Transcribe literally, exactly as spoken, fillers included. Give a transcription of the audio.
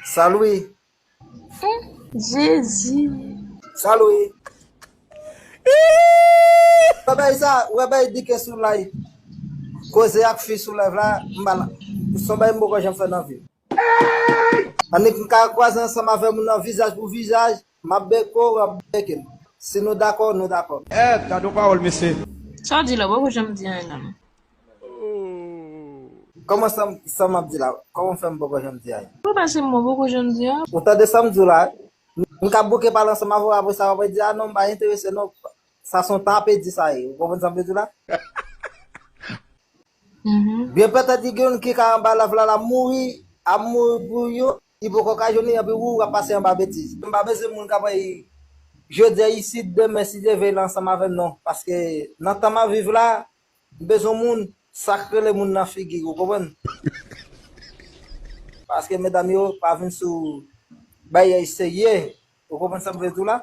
Salut. Jezi. Salut. Wè bay sa, wè bay dike sou live. Koze ak fi sou live la, m pa la. Son bay m poko janm fè nan vi. Annik m ka kwaze ansanm avè moun nan vizaj pou vizaj, m ap beko, w ap beke m. Si nou dakò, nou dakò. Eh, gade yon pawòl, mesye. Sa w di la, poko janm di anyen la non. Kòman sa m ap di la? Kòman fè m poko janm di anyen? Ou pa se mwen poko janm di an. Ou tande sa m di w la? M ka bouke pale ansanm avè w, apre sa w ap di, a non, m pa enterese non. Sa se yon tapedi sa ye. Ou konprann sa m vle di w la? Byen petèt li gen youn ki ka anba live la, l ap mouri, ap mouri pou yo, li poko ka jwenn li, epi ou, w ap pase anba betiz. M pa bezwen moun k ap, jodi a isit, demen si Dye vle l ansanm avè m non. Paske nan tan m ap viv la, m bezwen moun sa k rele moun nan figi, ou konprann? Paske medam yo pa vin sou bagay serye. Ou konprann sa m vle di w la?